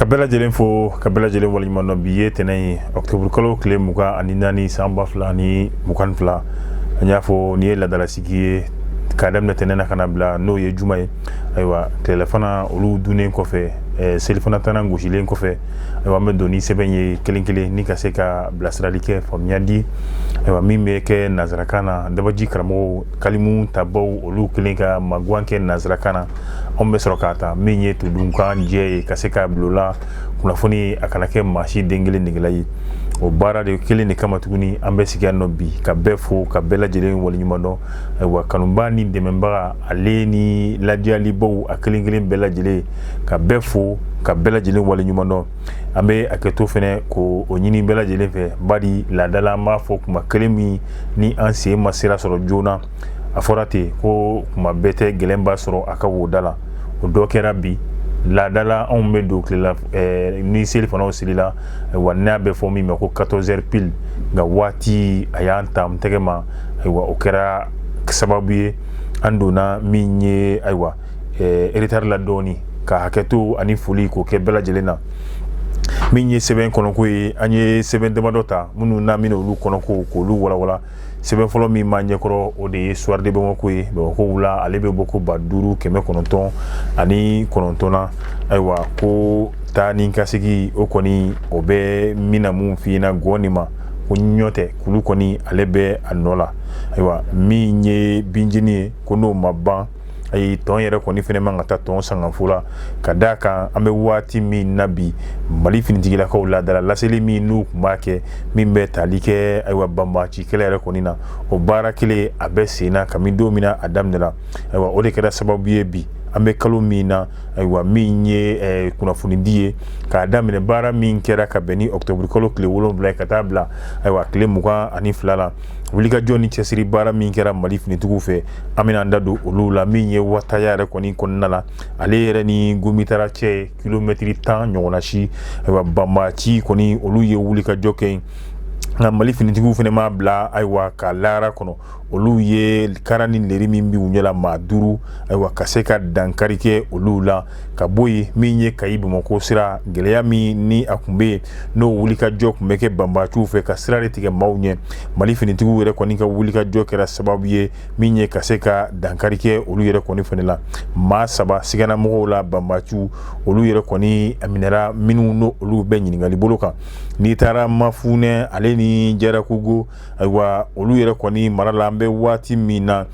Ka bɛɛ lajɛlen fo, ka bɛɛ lajɛlen waleɲuman dɔn. Bi ye tɛnɛn ye, octobre kalo tile 24, san 2022. An y'a fɔ nin ye laadalasigi ye k'a daminɛ tɛnɛn na ka na bila n'o ye juma ye. Ayiwa, tilelafana olu dunnen kɔfɛ, selifana tana gosilen kɔfɛ, ayiwa, an bɛ don ni sɛbɛn ye kelen kelen ni ka se ka bilasirali kɛ, faamuya di. Ayiwa, min bɛ kɛ nansarakan na, dabaji karamɔgɔw kalimu tabaw olu kelen ka maguwan kɛ nansarakan na, anw bɛ sɔrɔ k'a ta min ye todunkan jɛ ye ka se k'a bila o la kunnafoni a kana kɛ maa si den kelen negela ye. O baara de kelen de kama tuguni an bɛ sigi yan nɔ bi ka bɛɛ fo, ka bɛɛ lajɛlen waleɲuman dɔn. Ayiwa, kanubaa ni dɛmɛbaga ale ni ladiyalibaw a kelen kelen bɛɛ lajɛlen, ka bɛɛ fo, ka bɛɛ lajɛlen waleɲuman dɔn. An bɛ hakɛto fɛnɛ ko o ɲini bɛɛ lajɛlen fɛ, bari laadala an b'a fɔ kuma kelen min ni an sen ma sira sɔrɔ joona, a fɔra ten ko kuma bɛɛ tɛ gɛlɛn b'a sɔrɔ a ka woda la. O dɔ kɛra bi. Laadala anw bɛ don tilela ni selifanaw selila, ayiwa, n'a bɛ fɔ min ma ko 14 heures pile, nka waati a y'an ta an tɛgɛ ma. Ayiwa, o kɛra sababu ye an donna min ye, ayiwa, retard la dɔɔni. Ka hakɛto ani foli k'o kɛ bɛɛ lajɛlen na. Min ye sɛbɛn kɔnɔko ye, an ye sɛbɛn damadɔ ta minnu n'an bɛna olu kɔnɔko k'olu walawala. Sɛbɛn fɔlɔ min b'an ɲɛkɔrɔ, o de ye Soir de Bamako ye. Bamakɔ wula, ale bɛ bɔ ko 5909 na. Ayiwa, ko taa ni ka segi, o kɔni o bɛ min na mun f'i ɲɛna gɔni ma ko ɲɔ tɛ kulu kɔni ale bɛ a nɔ la. Ayiwa, min ye binjini ye, ko n'o ma ban, ayi, tɔn yɛrɛ kɔni fɛnɛ man ka taa tɔn sangafo la. Ka d'a kan an bɛ waati min na bi, Mali finitigilakaw laadala laseli min n'u tun b'a kɛ, min bɛ tali kɛ, ayiwa, banbaanci kɛlɛ yɛrɛ kɔni na, o baara kelen a bɛ sen na kabini don min na a daminɛra. Ayiwa, o de kɛra sababu ye bi an bɛ kalo min na, ayiwa, min ye kunnafonidi ye k'a daminɛ baara min kɛra ka bɛn ni octobre kalo tile 7 ye ka taa bila, ayiwa, tile 22 la, wulikajɔ ni cɛsiri baara min kɛra Mali finitigiw fɛ, an bɛna an da don olu la. Min ye Wataya yɛrɛ kɔni kɔnɔna la, ale yɛrɛ ni Gomitara cɛ kilomɛtiri 10 ɲɔgɔnna si, ayiwa, banbaanci kɔni olu ye wulikajɔ kɛ, nka Mali finitigiw fana m'a bila, ayiwa, ka lahara kɔnɔ. Olu ye kara ni leri min b'u ɲɛ la, maa 5, ayiwa, ka se ka dankari kɛ olu la. Ka bɔ yen, min ye Kayi Bamakɔ sira gɛlɛya min ni a tun bɛ yen, n'o wulikajɔ tun bɛ kɛ banbaanciw fɛ ka sira de tigɛ maaw ɲɛ, Mali finitigiw yɛrɛ kɔni ka wulikajɔ kɛra sababu ye min ye ka se ka dankari kɛ olu yɛrɛ kɔni fana la. Maa 3 siganamɔgɔw la, banbaanciw olu yɛrɛ kɔni minɛra, minnu n'o olu bɛ ɲininkali bolo kan. N'i taara Mafunɛ ale ni Jarakugo, ayiwa, olu yɛrɛ kɔni mara la, an bɛ waati min na,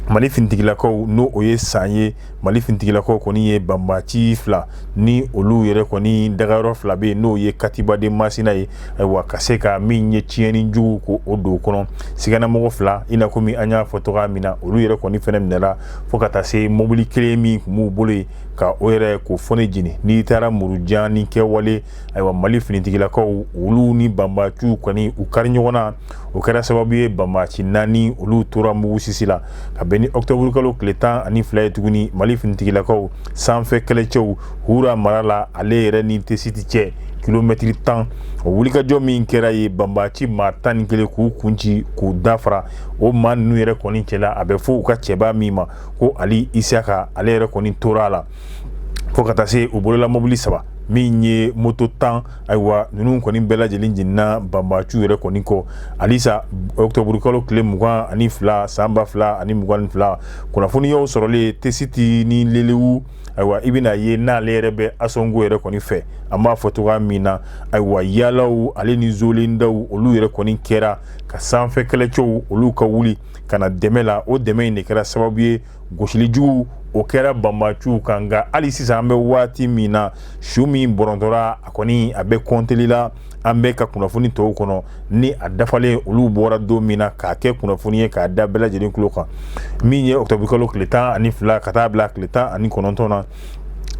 Mali finitigilakaw, n'o o ye san ye, Mali finitigilakaw kɔni ye banbaanci 2 ni olu yɛrɛ kɔni dagayɔrɔ 2 bɛ yen, n'o ye Katiba de Masina ye. Ayiwa, ka se ka min ye tiɲɛni jugu ko o don kɔnɔ, siganamɔgɔ 2, i n'a komi an y'a fɔ cogoya min na, olu yɛrɛ kɔni fɛnɛ minɛra, fo ka taa se mobili kelen min tun b'u bolo yen ka o yɛrɛ k'o fɔnɛ jeni. N'i taara Murujan ni Kɛwale, ayiwa, Mali finitigilakaw olu ni banbaanciw kɔni u kari ɲɔgɔn na, o kɛra sababu ye banbaanci 4 olu tora mugu sisi la. Ka bɛn ni octobre kalo tile 12 ye tuguni, Mali finitigilakaw sanfɛ kɛlɛcɛw Hura mara la, ale yɛrɛ ni Tesiti cɛ kilomɛtiri 10, o wulikajɔ min kɛra ye, banbaanci maa 11 k'u kun ci k'u dafara. O maa ninnu yɛrɛ kɔni cɛla, a bɛ fɔ u ka cɛba min ma ko Ali Isaka, ale yɛrɛ kɔni tora a la fo ka taa se u bolola mobili 3, min ye moto 10. Ayiwa, ninnu kɔni bɛɛ lajɛlen jenina banbaanciw yɛrɛ kɔni kɔ. Halisa octobre kalo tile 22, san 2022, kunnafoniyaw sɔrɔlen Tesiti ni Lelewu, ayiwa, i bɛna ye n'ale yɛrɛ bɛ Asɔngo yɛrɛ kɔni fɛ, an b'a fɔ cogoya min na, ayiwa, yaalaw ale ni zolendaw olu yɛrɛ kɔni kɛra ka sanfɛ kɛlɛcɛw olu ka wuli ka na dɛmɛ la. O dɛmɛ in de kɛra sababu ye gosili jugu o kɛra banbaanciw kan. Nka hali sisan an bɛ waati min na, su min bɔrɔntɔra, a kɔni a bɛ kɔnteli la. An bɛ ka kunnafoni tɔw kɔnɔ ni a dafalen olu bɔra don min na k'a kɛ kunnafoni ye k'a da bɛɛ lajɛlen tulo kan. Min ye octobre kalo tile 12 ka taa bila tile 19 na,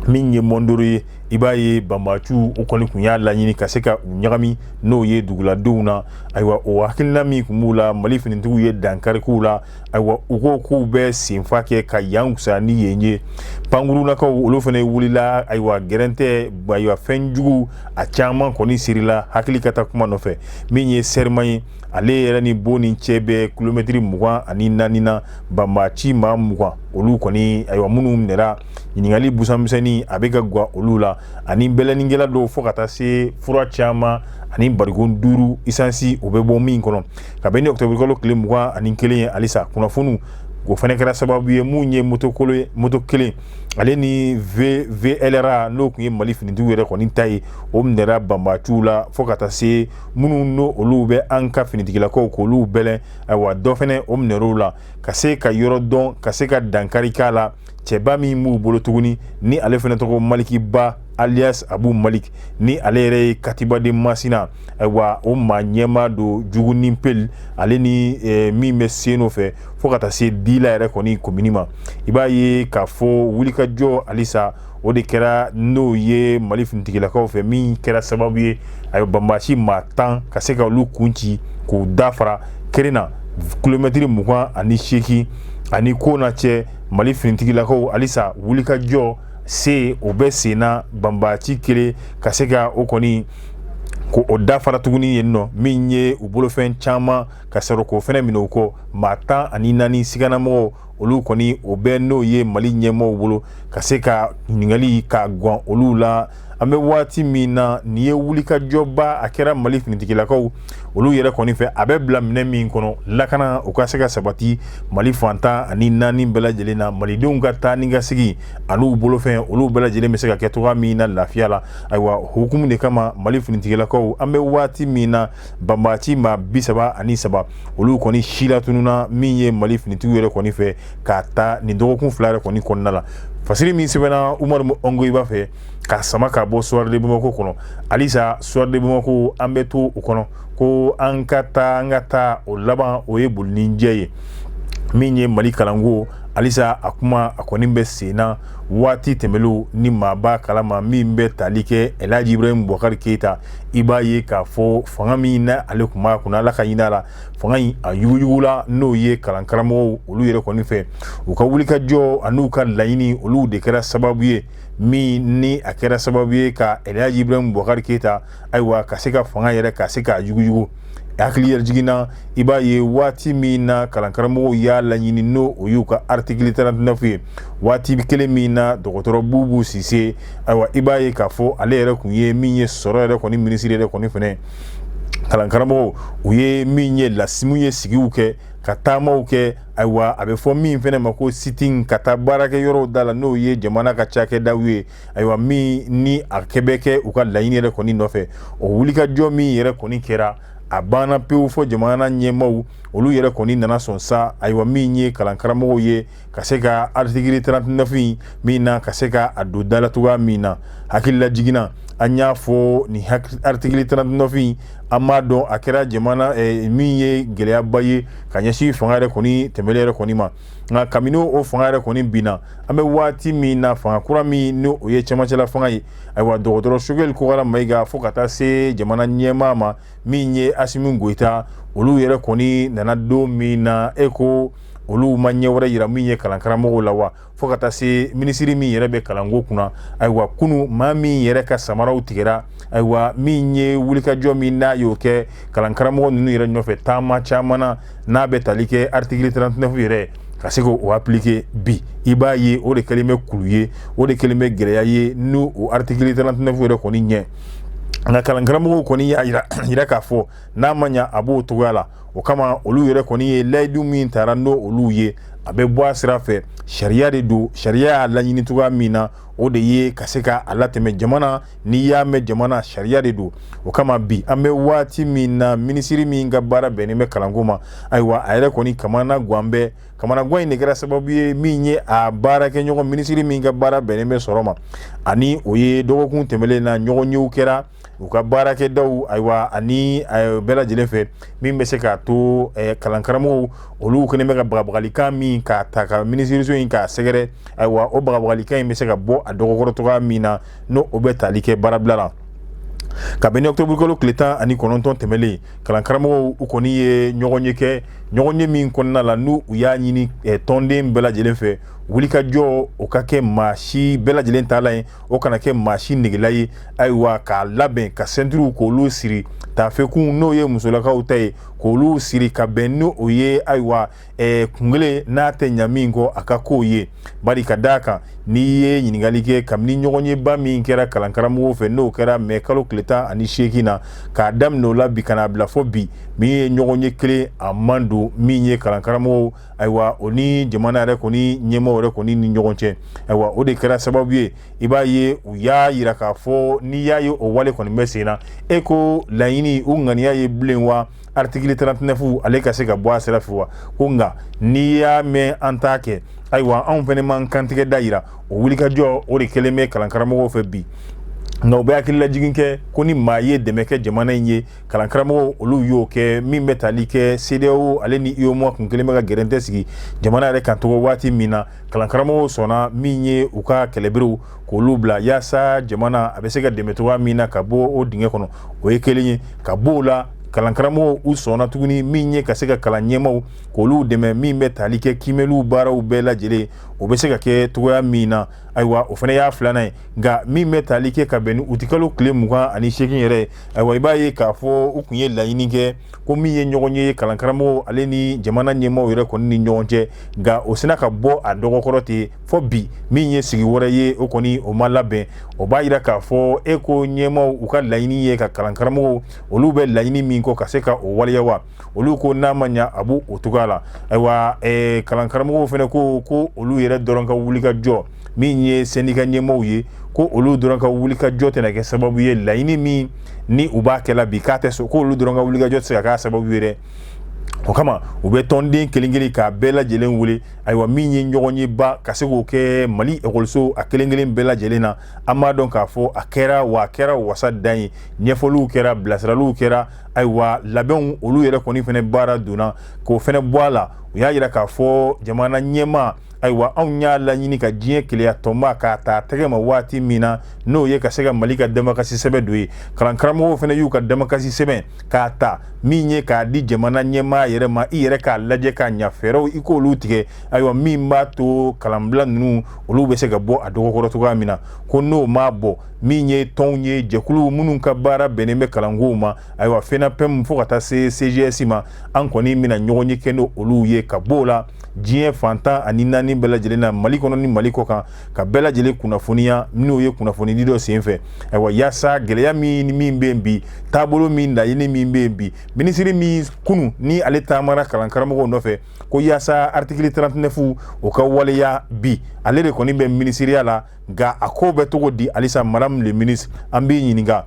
min ye Mɔndoro ye, i b'a ye banbaanciw u kɔni tun y'a laɲini ka se ka u ɲagami n'o ye duguladenw na. Ayiwa, o hakilina min tun b'u la, Mali finitigiw ye dankari k'u la. Ayiwa, u ko k'u bɛ senfa kɛ ka yan fisaya ni yen ye. Pankurunakaw olu fana wulila, ayiwa, gɛrɛntɛ, ayiwa, fɛn jugu a caman kɔni sirila hakili ka taa kuma nɔfɛ. Min ye Sɛrima ye, ale yɛrɛ ni bon ni cɛ bɛ kilomɛtiri 24 na, banbaanci maa 20 olu kɔni, ayiwa, minnu minɛra, ɲininkali busanmisɛnnin a bɛ ka gwa olu la. la ani bɛlɛninkɛla dɔw, fo ka taa se fura caman ani barikon 5 isansi o bɛ bɔ min kɔnɔ. Ka bɛn ni ɔkutɔburukalo tile 21 ye, halisa kunnafoniw o fana kɛra sababu ye mun ye moto kolo ye, moto kelen ale ni VLRA, n'o tun ye Mali finitigiw yɛrɛ kɔni ta ye, o minɛra banbaciw la, fo ka taa se minnu n'o olu bɛ an ka finitigilakaw k'olu bɛlɛn. Ayiwa, dɔ fana o minɛr'o la ka se ka yɔrɔ dɔn, ka se ka dankari k'a la. Cɛba min b'u bolo tuguni, ni ale fana tɔgɔ Maliki Ba alias Abu Malik, ni ale yɛrɛ ye Katiba de Masina, ayiwa, o maa ɲɛmaa don Jugunin Peli, ale ni min bɛ Seno fɛ fo ka taa se Dila yɛrɛ kɔni komini ma. I b'a ye k'a fɔ wulikajɔ halisa o de kɛra n'o ye Mali finitigilakaw fɛ, min kɛra sababu ye a ye banbaci maa 10 ka se ka olu kun ci k'u dafara kelen na kilomɛtiri 28 ani Kona cɛ. Mali finitigilakaw halisa wulikajɔ se o bɛ sen na, banbaci kelen ka se ka o kɔni ko o dafara tuguni yen nɔ, min ye u bolofɛn caman ka sɔrɔ k'o fɛnɛ minɛ u kɔ. Maa 14 siganamɔgɔw, olu kɔni o bɛ n'o ye Mali ɲɛmɔgɔw bolo ka se ka ɲininkali ka gan olu la. An bɛ waati min na nin ye, wulikajɔba a kɛra Mali finitigilakaw olu yɛrɛ kɔni fɛ. A bɛ bila minɛ min kɔnɔ, lakana o ka se ka sabati Mali fan 14 bɛɛ lajɛlen na, malidenw ka taa ni ka segin an'u bolofɛn olu bɛɛ lajɛlen bɛ se ka kɛ cogoya min na lafiya la. Ayiwa, hukumu de kama Mali finitigilakaw, an bɛ waati min na, banbaci maa 33 olu kɔni silatununna min ye Mali finitigiw yɛrɛ kɔni fɛ k'a ta nin dɔgɔkun 2 yɛrɛ kɔni kɔnɔna la. Fasiri min sɛbɛnna Umaru Ongoyiba fɛ ka sama ka bɔ Soir de Bamako kɔnɔ. Halisa Soir de Bamako, an bɛ to o kɔnɔ ko an ka taa, an ka taa o laban o ye bolininjɛ ye. Min ye Mali kalanko, halisa a kuma a kɔni bɛ sen na. Waati tɛmɛlenw ni maa b'a kalama, min bɛ tali kɛ El Hadji Ibrahim Boubacar Keita, i b'a ye k'a fɔ fanga min na ale tun b'a kunna, Ala ka hinɛ a la, fanga in a yuguyugula n'o ye kalankaramɔgɔw olu yɛrɛ kɔni fɛ. U ka wulikajɔ an'u ka laɲini olu de kɛra sababu ye min ni a kɛra sababu ye ka El Hadji Ibrahim Boubacar Keita, ayiwa, ka se ka fanga yɛrɛ ka se k'a yuguyugu. Hakili yɛrɛ jiginna, i b'a ye waati min na kalankaramɔgɔw y'a laɲini, n'o o y'u ka article 39 ye, waati kelen min na dɔgɔtɔrɔ Bubu Sise, ayiwa, i b'a ye k'a fɔ ale yɛrɛ kun ye min ye sɔrɔ yɛrɛ kɔni minisiri yɛrɛ kɔni fɛnɛ, kalankaramɔgɔw u ye min ye lasimu ye sigiw kɛ ka taamaw kɛ. Ayiwa, a bɛ fɔ min fɛnɛ ma ko sit-in, ka taa baarakɛ yɔrɔw da la, n'o ye jamana ka cakɛdaw ye. Ayiwa, min ni a kɛ bɛ kɛ u ka laɲini yɛrɛ kɔni nɔfɛ, o wulikajɔ min yɛrɛ kɔni kɛra, a banna pewu fɔ jamana ɲɛmaaw olu yɛrɛ kɔni nana sɔn sa. Ayiwa, min ye kalankaramɔgɔw ye ka se ka article 39 in min na ka se ka a don da la cogoya min na. Hakilila jiginna, an y'a fɔ nin article 39 in, an b'a dɔn a kɛra jamana min ye gɛlɛyaba ye ka ɲɛsin fanga yɛrɛ kɔni tɛmɛlen yɛrɛ kɔni ma. Nka kabini o fanga yɛrɛ kɔni binna, an bɛ waati min na, fanga kura min n'o o ye cɛmancɛla fanga ye, ayiwa, dɔgɔtɔrɔ Choguel Kokalla Maïga fo ka taa se jamana ɲɛmaa ma min ye Assimi Goïta, olu yɛrɛ kɔni nana don min na, e ko olu ma ɲɛ wɛrɛ yira min ye kalankaramɔgɔw la wa, fo ka taa se minisiri min yɛrɛ bɛ kalanko kunna. Ayiwa, kunu maa min yɛrɛ ka samaraw tigɛra, ayiwa, min ye wulikajɔ min n'a y'o kɛ kalankaramɔgɔ ninnu yɛrɛ nɔfɛ taama caman na, n'a bɛ tali kɛ article 39 yɛrɛ ka se k'o appliquer bi, i b'a ye o de kɛlen bɛ kulu ye, o de kɛlen bɛ gɛlɛya ye n'o o article 39 yɛrɛ kɔni ɲɛ. Nka kalankaramɔgɔw kɔni y'a yira k'a fɔ n'a ma ɲa a b'o cogoya la. O kama olu yɛrɛ kɔni ye layidu min tara n'o olu ye, a bɛ bɔ a sira fɛ. Sariya de don, sariya y'a laɲini cogoya min na, o de ye ka se ka a latɛmɛ jamana. N'i y'a mɛn jamana, sariya de don. O kama bi an bɛ waati min na, minisiri min ka baara bɛnnen bɛ kalanko ma, ayiwa, a yɛrɛ kɔni kamana gan bɛɛ. Kamanagan in de kɛra sababu ye min ye a baarakɛɲɔgɔn minisiri min ka baara bɛnnen bɛ sɔrɔ ma, ani o ye dɔgɔkun tɛmɛlen na ɲɔgɔnyew kɛra u ka baarakɛdaw, ayiwa, ani bɛɛ lajɛlen fɛ, min bɛ se k'a to kalankaramɔgɔw olu kɛlen bɛ ka bagabagalikan min k'a ta ka minisiriso in k'a sɛgɛrɛ, ayiwa, o bagabagalikan in bɛ se ka bɔ a dɔgɔkɔrɔ cogoya min na, n'o o bɛ tali kɛ baarabila la. Kabini ɔkutɔburukalo tile 19 tɛmɛlen, kalankaramɔgɔw u kɔni ye ɲɔgɔn ye kɛ, ɲɔgɔn ye min kɔnɔna la n'u u y'a ɲini tɔnden bɛɛ lajɛlen fɛ, Wulikajɔ o ka kɛ maa si bɛɛ lajɛlen ta la ye, o kana kɛ maa si negela ye. Ayiwa, k'a labɛn ka sɛntiriw k'olu siri, taafekun n'o ye musolakaw ta ye, k'olu siri ka bɛn n'o o ye. Ayiwa, kun kelen n'a tɛ ɲa min kɔ, a ka k'o ye. Bari ka d'a kan, n'i ye ɲininkali kɛ, kabini ɲɔgɔnyeba min kɛra kalankaramɔgɔw fɛ, n'o kɛra mɛ kalo tile 18 na, k'a daminɛ o la bi ka n'a bila fɔ bi, min ye ɲɔgɔnye kelen a man don min ye kalankaramɔgɔw, ayiwa, o ni jamana yɛrɛ kɔni ɲɛmaaw yɛrɛ kɔni ni ɲɔgɔn cɛ. Ayiwa, o de kɛra sababu ye, i b'a ye u y'a yira k'a fɔ n'i y'a ye o wale kɔni bɛ sen na, e ko laɲini u ŋaniya ye bilen wa article 39 ale ka se ka bɔ a sira fɛ wa? Ko nka n'i y'a mɛn an t'a kɛ, ayiwa, anw fana m'an kantigɛ da yira. O wulikajɔ o de kɛlen bɛ kalankaramɔgɔw fɛ bi. Nka u bɛ hakililajigin kɛ ko ni maa ye dɛmɛ kɛ jamana in ye, kalankaramɔgɔw olu y'o kɛ. Min bɛ tali kɛ CEDEAO ale ni UEMOA kun kelen bɛ ka gɛrɛntɛ sigi jamana yɛrɛ kan cogo waati min na, kalankaramɔgɔw sɔnna min ye u ka kɛlɛberew k'olu bila yaasa jamana a bɛ se ka dɛmɛ cogoya min na ka bɔ o dingɛ kɔnɔ. O ye kelen ye. Ka bɔ o la, kalankaramɔgɔw u sɔnna tuguni min ye ka se ka kalan ɲɛmaaw k'olu dɛmɛ, min bɛ tali kɛ kiimɛliw baaraw bɛɛ lajɛlen o bɛ se ka kɛ cogoya min na. Ayiwa, o fana y'a filanan ye. Nka min bɛ tali kɛ ka bɛn ni utikalo tile 28 yɛrɛ, ayiwa, i b'a ye k'a fɔ u tun ye laɲini kɛ ko min ye ɲɔgɔn ye kalankaramɔgɔw ale ni jamana ɲɛmaaw yɛrɛ kɔni ni ɲɔgɔn cɛ, nka o sina ka bɔ a dɔgɔkɔrɔ ten fɔ bi. Min ye sigi wɛrɛ ye, o kɔni o ma labɛn. O b'a yira k'a fɔ e ko ɲɛmaaw u ka laɲini ye ka kalankaramɔgɔw olu bɛ laɲini min kɔ ka se ka o waleya wa? Olu ko n'a ma ɲa a b'o o cogoya la. Ayiwa, kalankaramɔgɔw fana ko ko olu yɛrɛ dɔrɔn ka wuli ka jɔ, min ye sɛndika ɲɛmaaw ye, ko olu dɔrɔn ka wuli ka jɔ tɛna kɛ sababu ye laɲini min ni u b'a kɛla bi k'a tɛ so, ko olu dɔrɔn ka wuli ka jɔ tɛ se ka k'a sababu ye dɛ. O kama u bɛ tɔnden kelen kelen k'a bɛɛ lajɛlen wele. Ayiwa, min ye ɲɔgɔn ye ba ka se k'o kɛ Mali ekɔliso a kelen kelen bɛɛ lajɛlen na, an b'a dɔn k'a fɔ a kɛra wa a kɛra wasa dan ye. Ɲɛfɔliw kɛra, bilasiraliw kɛra. Ayiwa, labɛnw olu yɛrɛ kɔni fana baara donna k'o fana bɔ a la. U y'a yira k'a fɔ jamana ɲɛmaa, ayiwa, anw y'a laɲini ka diɲɛ keleya tɔnba k'a ta tɛgɛ ma waati min na, n'o ye ka se ka Mali ka damakasi sɛbɛn don ye. Kalankaramɔgɔw fana y'u ka damakasi sɛbɛn k'a ta min ye k'a di jamana ɲɛmaa yɛrɛ ma, i yɛrɛ k'a lajɛ k'a ɲa, fɛɛrɛw i k'olu tigɛ, ayiwa, min b'a to kalanbila ninnu olu bɛ se ka bɔ a dɔgɔkɔrɔ cogoya min na. Ko n'o ma bɔ, min ye tɔnw ye, jɛkulu minnu ka baara bɛnnen bɛ kalankow ma, ayiwa, FENAPEM fo ka taa se CGS ma, an kɔni bɛna ɲɔgɔn ye kɛ n'olu ye. Ka b'o la, diɲɛ fan 14 bɛɛ lajɛlen na, Mali kɔnɔ ni Mali kɔ kan, ka bɛɛ lajɛlen kunnafoniya n'o ye kunnafonidi dɔ senfɛ. Ayiwa, yaasa gɛlɛya min min bɛ yen bi, taabolo min, laɲini min bɛ yen bi, minisiri min kunu ni ale taamara kalankaramɔgɔw nɔfɛ ko yaasa article 39 o ka waleya bi, ale de kɔni bɛ minisiriya la. Nka a ko bɛ cogo di halisa, madame le ministre, an b'i ɲininka.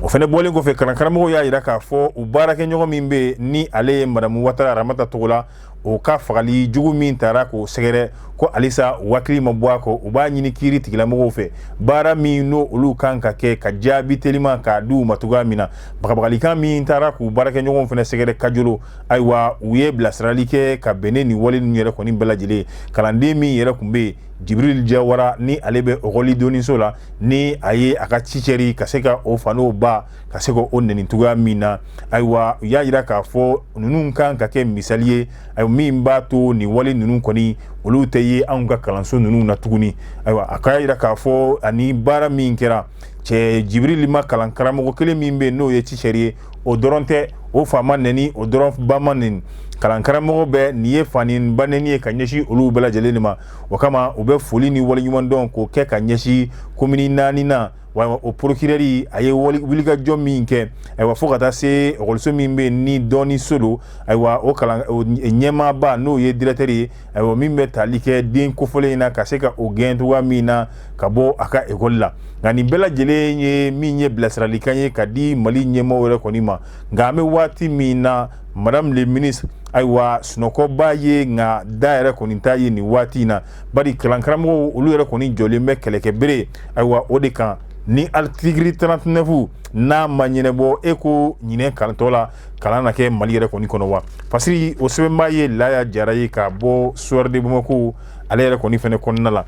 O fana bɔlen kɔfɛ, kalankaramɔgɔw y'a yira k'a fɔ u baarakɛɲɔgɔn min bɛ yen ni ale ye madame Watara Ramata Togola, o ka fagali jugu min taara k'o sɛgɛrɛ, ko halisa u hakili ma bɔ a kɔ. U b'a ɲini kiiri tigilamɔgɔw fɛ, baara min n'o olu kan ka kɛ, ka jaabi teliman k'a di u ma cogoya min na. Bagabagalikan min taara k'u baarakɛɲɔgɔnw fana sɛgɛrɛ Kajolo, ayiwa, u ye bilasirali kɛ ka bɛn ni nin wale ninnu yɛrɛ kɔni bɛɛ lajɛlen. Kalanden min yɛrɛ tun bɛ yen, Jibril Jawara, ni ale bɛ ekɔli doniso la, ni a ye a ka ticɛri ka se ka o fa n'o ba ka se ka o nɛni cogoya min na, ayiwa, u y'a yira k'a fɔ ninnu kan ka kɛ misali ye, ayiwa, min b'a to nin wale ninnu kɔni olu tɛ ye anw ka kalanso ninnu na tuguni. Ayiwa, a k'a yira k'a fɔ ani baara min kɛra cɛ Jibril ma, kalan karamɔgɔ kelen min bɛ yen n'o ye ticɛri ye, o dɔrɔn tɛ, o fa ma nɛni, o dɔrɔn ba ma nɛni, kalan karamɔgɔ bɛɛ nin ye fa ni ba nɛni ye ka ɲɛsin olu bɛɛ lajɛlen de ma. O kama u bɛ foli ni waleɲumandɔn k'o kɛ ka ɲɛsin komini naani na wa o procureur, a ye wulikajɔ min kɛ, ayiwa, fo ka taa se ekɔliso min bɛ yen ni dɔɔni so don, ayiwa, o kalan ɲɛmaaba n'o ye directeur ye, ayiwa, min bɛ tali kɛ den kofɔlen in na ka se ka o gɛn cogoya min na ka bɔ a ka ekɔli la. Nka nin bɛɛ lajɛlen ye min ye bilasiralikan ye ka di Mali ɲɛmaaw yɛrɛ kɔni ma. Nka an bɛ waati min na, madame le ministre, ayiwa, sunɔgɔba ye, nka da yɛrɛ kɔni t'a ye nin waati in na, bari kalankaramɔgɔw olu yɛrɛ kɔni jɔlen bɛ kɛlɛkɛbere, ayiwa, o de kan. Ni article 39 n'a ma ɲɛnabɔ, e ko ɲinɛ kalantɔ la kalan na kɛ Mali yɛrɛ kɔni kɔnɔ wa? Parce que o sɛbɛnba ye Laya Jara ye ka bɔ Soir de Bamako ale yɛrɛ kɔni fɛnɛ kɔnɔna la.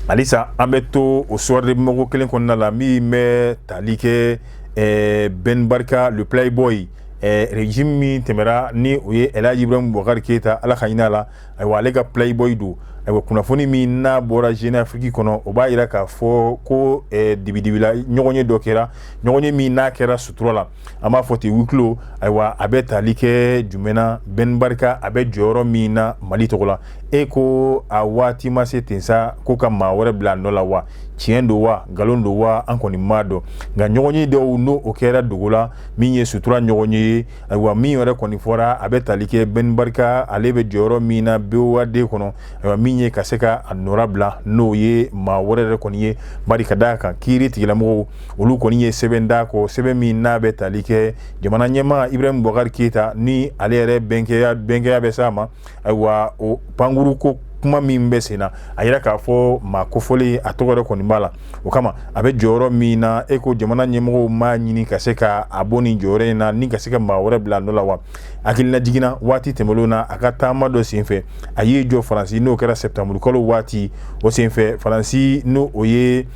Halisa an bɛ to o Soir de Bamako kelen kɔnɔna la, min bɛ tali kɛ Ben Barka le playboy, régime min tɛmɛra ni o ye El Hadji Ibrahim Boubacar Keita, Ala ka hinɛ a la, ayiwa, ale ka playboy don. Ayiwa, kunnafoni min n'a bɔra Jeune Afrique kɔnɔ, o b'a jira k'a fɔ ko dibidibila ɲɔgɔn ye dɔ kɛra, ɲɔgɔn ye min n'a kɛra sutura la, an b'a fɔ ten, huis clos. Ayiwa, a bɛ tali kɛ jumɛn na? Ben Barka a bɛ jɔyɔrɔ min na Mali tɔgɔ la, e ko a waati ma se ten sa ko ka maa wɛrɛ bila a nɔ la wa? Tiɲɛ don wa, nkalon don wa, an kɔni m'a dɔn. Nka ɲɔgɔn ye dɔw n'o o kɛra dogo la, min ye sutura ɲɔgɔn ye. Ayiwa, min yɛrɛ kɔni fɔra, a bɛ tali kɛ Ben Barka ale bɛ jɔyɔrɔ min na BOAD kɔnɔ. Ayiwa, min ye ka se ka a nɔrabila, n'o ye maa wɛrɛ yɛrɛ kɔni ye, bari ka d'a kan kiiri tigilamɔgɔw olu kɔni ye sɛbɛn d'a kɔ, sɛbɛn min n'a bɛ tali kɛ jamana ɲɛmaa Ibrahim Boubacar Keita ni ale yɛrɛ bɛnkɛya bɛ s'a ma. Ayiwa, o pankuru ko kuma min bɛ sen na, a yira k'a fɔ maa kofɔlen a tɔgɔ yɛrɛ kɔni b'a la. O kama a bɛ jɔyɔrɔ min na, e ko jamana ɲɛmɔgɔw m'a ɲini ka se ka a bɔ nin jɔyɔrɔ in na ni ka se ka maa wɛrɛ bila a nɔ la wa? Hakilina jiginna waati tɛmɛnlenw na, a ka taama dɔ senfɛ, a y'i jɔ Faransi, n'o kɛra septembre kalo waati. O senfɛ, Faransi n'o o ye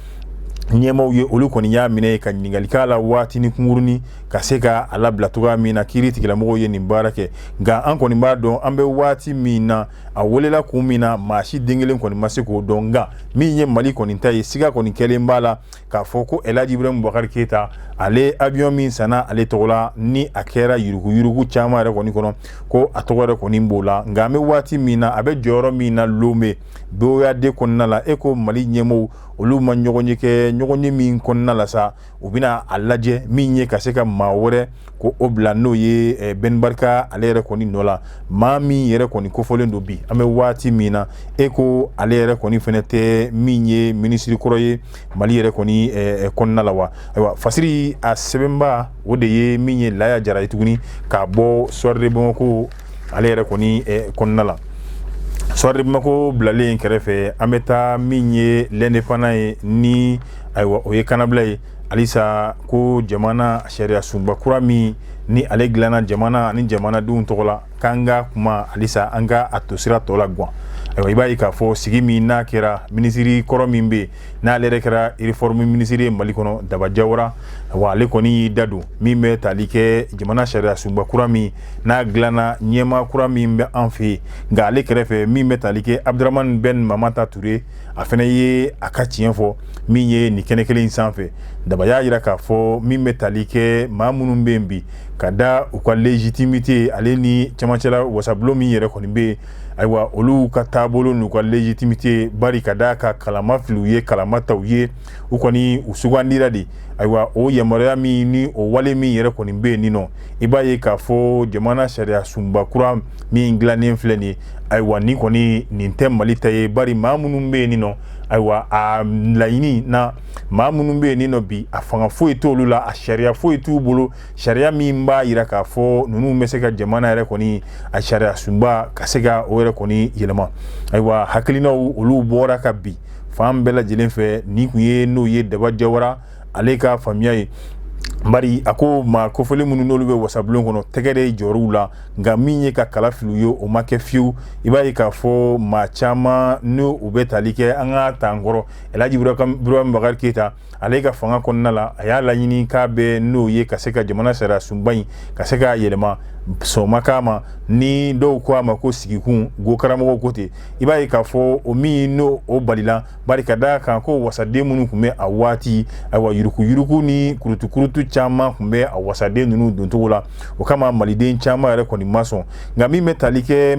ɲɛmaaw ye, olu kɔni y'a minɛ ka ɲininkali k'a la waatinin kunkurunin ka se ka a labila cogoya min na. Kiiri tigilamɔgɔw ye nin baara kɛ, nka an kɔni b'a dɔn an bɛ waati min na, a welela kun min na, maa si den kelen kɔni ma se k'o dɔn. Nka min ye Mali kɔni ta ye, siga kɔni kɛlen b'a la k'a fɔ ko Elhaji Ibrahim Boubacar Keita, ale avion min sanna ale tɔgɔ la, ni a kɛra yuruguyurugu caman yɛrɛ kɔni kɔnɔ, ko a tɔgɔ yɛrɛ kɔni b'o la. Nka an bɛ waati min na, a bɛ jɔyɔrɔ min na Lome BOAD kɔnɔna la, e ko Mali ɲɛmɔgɔw olu ma ɲɔgɔn ye kɛ, ɲɔgɔn ye min kɔnɔna la sa, u bɛna a lajɛ min ye ka se ka maa wɛrɛ ko o bila, n'o ye Ben Barka ale yɛrɛ kɔni nɔ la. Maa min yɛrɛ kɔni kofɔlen don bi, an bɛ waati min na, e ko ale yɛrɛ kɔni fɛnɛ tɛ min ye minisiri kɔrɔ ye Mali yɛrɛ kɔni kɔnɔna la wa? Ayiwa, fasiri a sɛbɛnba o de ye min ye Laya Jara ye tuguni k'a bɔ Soir de Bamako ale yɛrɛ kɔni kɔnɔna la. Soir de Bamako bilalen kɛrɛfɛ, an bɛ taa min ye L'Indépendant ye, ni ayiwa o ye kannabila ye halisa, ko jamana sariya sunba kura min ni ale dilanna jamana ani jamanadenw tɔgɔ la, k'an ka kuma halisa, an ka a tosira tɔ la gan. Ayiwa, i b'a ye k'a fɔ sigi min n'a kɛra, minisiri kɔrɔ min bɛ yen n'ale yɛrɛ kɛra réforme minisiri ye Mali kɔnɔ, Daba Jawara, wa ale kɔni y'i da don min bɛ tali kɛ jamana sariya sunba kura min n'a dilanna, ɲɛmaa kura min bɛ an fɛ yen. Nka ale kɛrɛfɛ, min bɛ tali kɛ Abdramane Ben Mamata Touré, a fana ye a ka tiɲɛ fɔ min ye nin kɛnɛ kelen in sanfɛ. Daba y'a jira k'a fɔ min bɛ tali kɛ maa minnu bɛ yen bi, ka da u ka légitimité, ale ni cɛmancɛla wasabulon min yɛrɛ kɔni bɛ yen, ayiwa, olu ka taabolo n'u ka légitimité, bari ka d'a ka kalama filiw ye, kalama taw ye, u kɔni u sugandira de. Ayiwa, o yamaruya min ni o wale min yɛrɛ kɔni bɛ yen nin nɔ, i b'a ye k'a fɔ jamana sariya sunba kura min dilannen filɛ nin ye, ayiwa, nin kɔni nin tɛ Mali ta ye, bari maa minnu bɛ yen nin nɔ, ayiwa, a laɲini na, maa minnu bɛ yen nin nɔ bi, a fanga foyi t'olu la, a sariya foyi t'u bolo, sariya min b'a jira k'a fɔ ninnu bɛ se ka jamana yɛrɛ kɔni a sariya sunba ka se ka o yɛrɛ kɔni yɛlɛma. Ayiwa, hakilinaw olu bɔra ka bi fan bɛɛ lajɛlen fɛ. Nin kun ye n'o ye Daba Jawara ale ka faamuya ye, bari a ko maa kofɔlen minnu n'olu bɛ wasabulon kɔnɔ, tɛgɛ de jɔr'u la, nka min ye ka kala fili u ye, o ma kɛ fiyewu. I b'a ye k'a fɔ maa caman n'u u bɛ tali kɛ an ka t'an kɔrɔ Elhaji Ibrahim Boubacar Keita, ale ka fanga kɔnɔna la, a y'a laɲini k'a bɛ n'o ye ka se ka jamana sariya sunba in ka se k'a yɛlɛma, sɔn ma k'a ma, ni dɔw ko a ma ko sigikun go karamɔgɔw ko ten. I b'a ye k'a fɔ o min n'o o balila, bari ka d'a kan ko wasaden minnu tun bɛ a waati, ayiwa, yuruguyurugu ni kurutukurutu caman tun bɛ a wasaden ninnu doncogo la, o kama maliden caman yɛrɛ kɔni ma sɔn. Nka min bɛ tali kɛ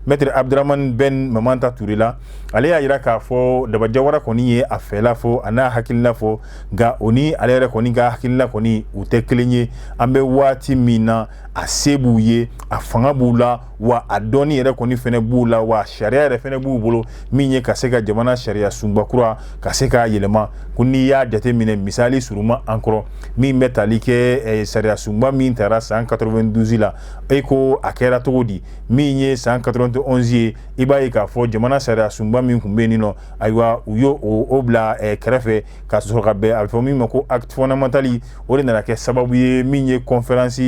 maître Abdramane Ben Mamanta Touré la, ale y'a jira k'a fɔ Daba Jawara kɔni ye a fɛla fɔ, a n'a hakilina fɔ, nka o ni ale yɛrɛ kɔni ka hakilina kɔni u tɛ kelen ye. An bɛ waati min na, a se b'u ye, a fanga b'u la, wa a dɔnni yɛrɛ kɔni fɛnɛ b'u la, wa sariya yɛrɛ fɛnɛ b'u bolo min ye ka se ka jamana sariya sunba kura ka se k'a yɛlɛma. Ko n'i y'a jateminɛ, misali surunma an kɔrɔ min bɛ tali kɛ sariya sunba min tara san 92 la, e ko a kɛra cogo di? Min ye san 91 ye, i b'a ye k'a fɔ jamana sariya sunba min tun bɛ yen nɔ, ayiwa, u y'o o bila kɛrɛfɛ ka sɔrɔ ka bɛn a bɛ fɔ min ma ko acte fondamental. O de nana kɛ sababu ye min ye conférence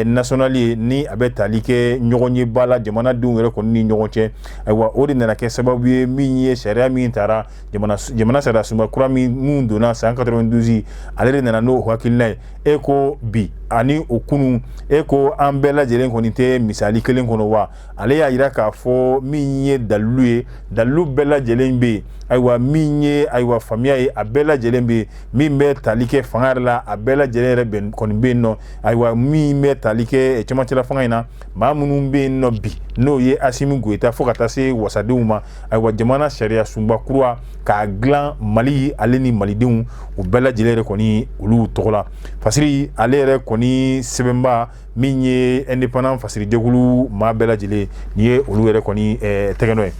nationale ye, ni a bɛ tali kɛ ɲɔgɔn ye ba la jamanadenw yɛrɛ kɔni ni ɲɔgɔn cɛ. Ayiwa, o de nana kɛ sababu ye min ye sariya min tara, jamana sariya sunba kura min donna san 92, ale de nana n'o hakilina ye. E ko bi ani o kunun, e ko an bɛɛ lajɛlen kɔni tɛ misali kelen kɔnɔ wa? Ale y'a jira k'a fɔ min ye dalilu ye, dalilu bɛɛ lajɛlen bɛ yen. Ayiwa, min ye ayiwa faamuya ye, a bɛɛ lajɛlen bɛ yen. Min bɛ tali kɛ fanga yɛrɛ la, a bɛɛ lajɛlen yɛrɛ kɔni bɛ yen nɔ. Ayiwa, min bɛ tali kɛ cɛmancɛla fanga in na, maa minnu bɛ yen nɔ bi, n'o ye Asimi Goyita fo ka taa se wasadenw ma, ayiwa, jamana sariya sunba kura k'a dilan Mali ale ni malidenw u bɛɛ lajɛlen yɛrɛ kɔni olu tɔgɔ la. Fasiri ale yɛrɛ kɔni sɛbɛnba min ye Indépendant fasirijɛkulu maa bɛɛ lajɛlen, nin ye olu yɛrɛ kɔni tɛgɛnɔ ye.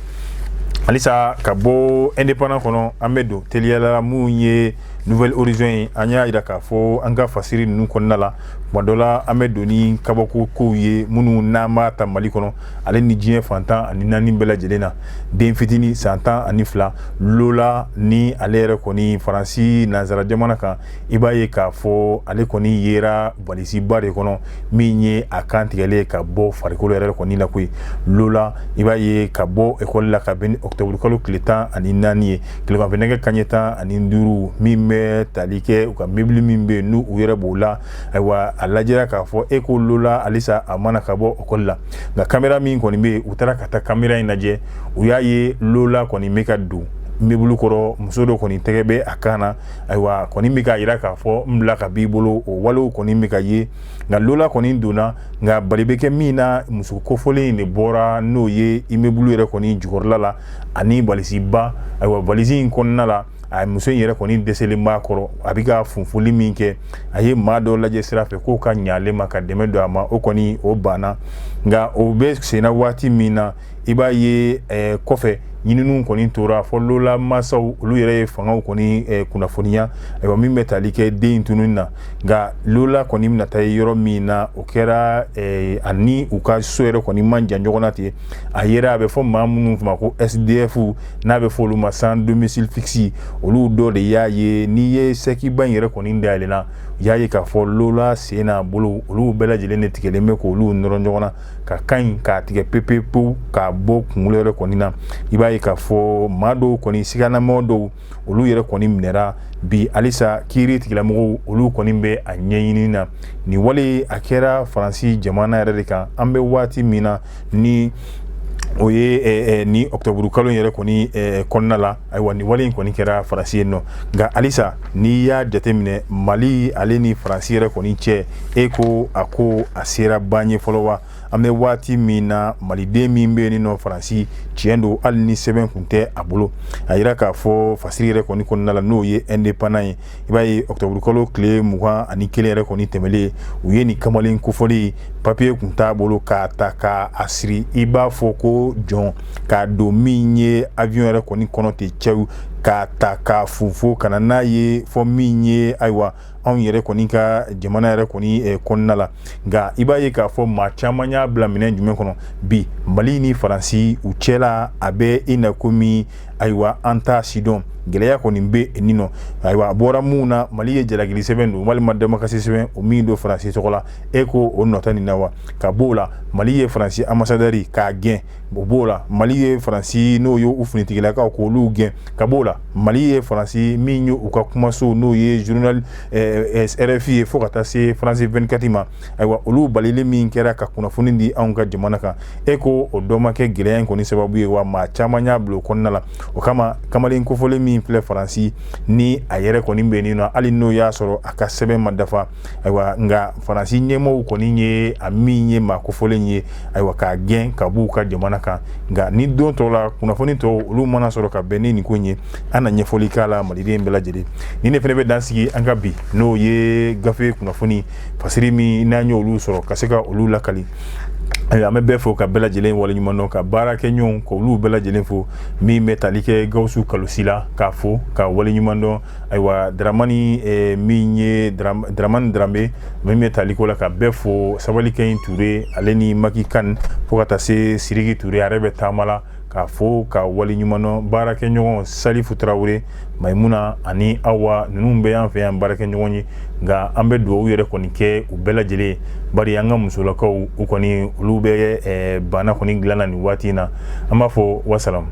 Halisa ka bɔ Indépendant kɔnɔ, an bɛ don teliyala mun ye Nouvel Horizon ye. An y'a jira k'a fɔ an ka fasiri ninnu kɔnɔna la, tuma dɔ la an bɛ don ni kabako kow ye minnu n'an b'a ta Mali kɔnɔ ale ni diɲɛ fan 14 bɛɛ lajɛlen na. Den fitinin san 12, Lola, ni ale yɛrɛ kɔni Faransi nansara jamana kan, i b'a ye k'a fɔ ale kɔni yera valisiba de kɔnɔ min ye a kan tigɛlen ka bɔ farikolo yɛrɛ kɔni la koyi. Lola, i b'a ye ka bɔ ekɔli la ka bɛn ni octobre kalo tile 14 ye, tileganfɛ nɛgɛ kanɲɛ 15, min bɛ tali kɛ u ka mobili min bɛ yen n'u u yɛrɛ b'o la. Ayiwa, a lajɛra k'a fɔ e ko Lola halisa a mana ka bɔ ekɔli la, nka kamera min kɔni bɛ yen, u taara ka taa kamera in lajɛ, u y'a ye Lola kɔni bɛ ka don mobili kɔrɔ, muso dɔ kɔni tɛgɛ bɛ a kan na. Ayiwa, kɔni bɛ k'a jira k'a fɔ n bila ka b'i bolo, o walew kɔni bɛ ka ye. Nka Lola kɔni donna, nka bali bɛ kɛ min na, muso kofɔlen in de bɔra n'o ye immeuble yɛrɛ kɔni jukɔrɔla la ani valisiba. Ayiwa, valisi in kɔnɔna la, a muso in yɛrɛ kɔni dɛsɛlen b'a kɔrɔ, a bɛ ka funfuli min kɛ. A ye maa dɔ lajɛ sira fɛ k'o ka ɲa ale ma ka dɛmɛ don a ma, o kɔni o banna. Nka o bɛ senna waati min na, i b'a ye kɔfɛ ɲininiw kɔni tora fɔ Lola masaw olu yɛrɛ ye fangaw kɔni kunnafoniya, ayiwa, min bɛ tali kɛ den in tununi na. Nka Lola kɔni bɛna taa yɔrɔ min na, o kɛra ani u ka so yɛrɛ kɔni man jan ɲɔgɔn na ten. A yera a bɛ fɔ maa minnu ma ko SDF, n'a bɛ fɔ olu ma sans domicile fixe, olu dɔ de y'a ye. N'i ye sɛkiba in yɛrɛ kɔni dayɛlɛnna, u y'a ye k'a fɔ Lola sen n'a bolo, olu bɛɛ lajɛlen de tigɛlen bɛ k'olu nɔrɔ ɲɔgɔn na ka kan in k'a tigɛ pepepewu k'a bɔ kunkolo yɛrɛ kɔni na. I b'a ye k'a fɔ maa dɔw kɔni, siganamɔgɔ dɔw, olu yɛrɛ kɔni minɛra bi. Halisa kiiri tigilamɔgɔw olu kɔni bɛ a ɲɛɲini na. Nin wale a kɛra Faransi jamana yɛrɛ de kan. An bɛ waati min na ni o ye ni octobre kalo yɛrɛ kɔni kɔnɔna la, ayiwa, nin wale in kɔni kɛra Faransi yen nɔ. Nka halisa n'i y'a jateminɛ Mali ale ni Faransi yɛrɛ kɔni cɛ, e ko a ko a sera ban ye fɔlɔ wa? An bɛ waati min na, maliden min bɛ yen nɔ Faransi, tiɲɛ don, hali ni sɛbɛn kun tɛ a bolo, a yira k'a fɔ fasiri yɛrɛ kɔni kɔnɔna la, n'o ye Indépendant ye, i b'a ye octobre kalo tile 21 yɛrɛ kɔni tɛmɛlen, u ye nin kamalen kofɔlen, papiye kun t'a bolo, k'a ta k'a siri i b'a fɔ ko jɔn, k'a don min ye avion yɛrɛ kɔni kɔnɔ ten cɛw, k'a ta k'a funfun ka na n'a ye fɔ min ye, ayiwa, anw yɛrɛ kɔni ka jamana yɛrɛ kɔni kɔnɔna la. Nka i b'a ye k'a fɔ maa caman y'a bila minɛn jumɛn kɔnɔ bi, Mali ni Faransi u cɛla a bɛ i na komi, ayiwa, an t'a si dɔn, gɛlɛya kɔni bɛ nin nɔ. Ayiwa, a bɔra mun na? Mali ye jalakili sɛbɛn don walima damakasi sɛbɛn o min don Faransi tɔgɔ la, e ko o nɔ tɛ nin na wa? Ka b'o la, Mali ye Faransi ambassadeur k'a gɛn, o b'o la. Mali ye Faransi n'o ye u finitigilakaw k'olu gɛn, ka b'o la. Mali ye Faransi min ye u ka kumaso, n'o ye journal RFI ye, fo ka taa se France 24 ma, ayiwa, olu balili min kɛra ka kunnafoni di anw ka jamana kan, e ko o dɔ ma kɛ gɛlɛya in kɔni sababu ye wa? Maa caman y'a bila o kɔnɔna la. O kama, kamalen kofɔlen min filɛ Faransi ni a yɛrɛ kɔni bɛ nin nɔ, hali n'o y'a sɔrɔ a ka sɛbɛn ma dafa, ayiwa, nka Faransi ɲɛmɔgɔw kɔni ye a min ye maa kofɔlen ye, ayiwa, k'a gɛn ka b'u ka jamana kan. Nka ni don tɔw la kunnafoni tɔw olu mana sɔrɔ ka bɛn ni nin ko in ye, an na ɲɛfɔli k'a la maliden bɛɛ lajɛlen. Ni ne fana bɛ dan sigi an ka bi, n'o ye gafe kunnafoni fasiri min n'an y'olu sɔrɔ ka se ka olu lakali. Ayiwa, an bɛ bɛɛ fo ka bɛɛ lajɛlen waleɲuman dɔn, ka baarakɛɲɔgɔnw k'olu bɛɛ lajɛlen fo, min bɛ tali kɛ Gawusu Kalosi la, k'a fo ka waleɲuman dɔn. Ayiwa, Dramani min ye Dramani Drambe min bɛ tali ko la, ka bɛɛ fo, Sabalikɛɲi Ture ale ni Maki Kan, fo ka taa se Siriki Ture, a yɛrɛ bɛ taama la, k'a fo ka waleɲuman dɔn. Baarakɛɲɔgɔn Salifu Tarawele, Mayimuna ani Awa, ninnu bɛɛ y'an fɛ yan baarakɛɲɔgɔn ye. Nka an bɛ dugawu yɛrɛ kɔni kɛ u bɛɛ lajɛlen, bari an ka musolakaw u kɔni olu bɛ bana kɔni dilan na nin waati in na. An b'a fɔ wasalamu.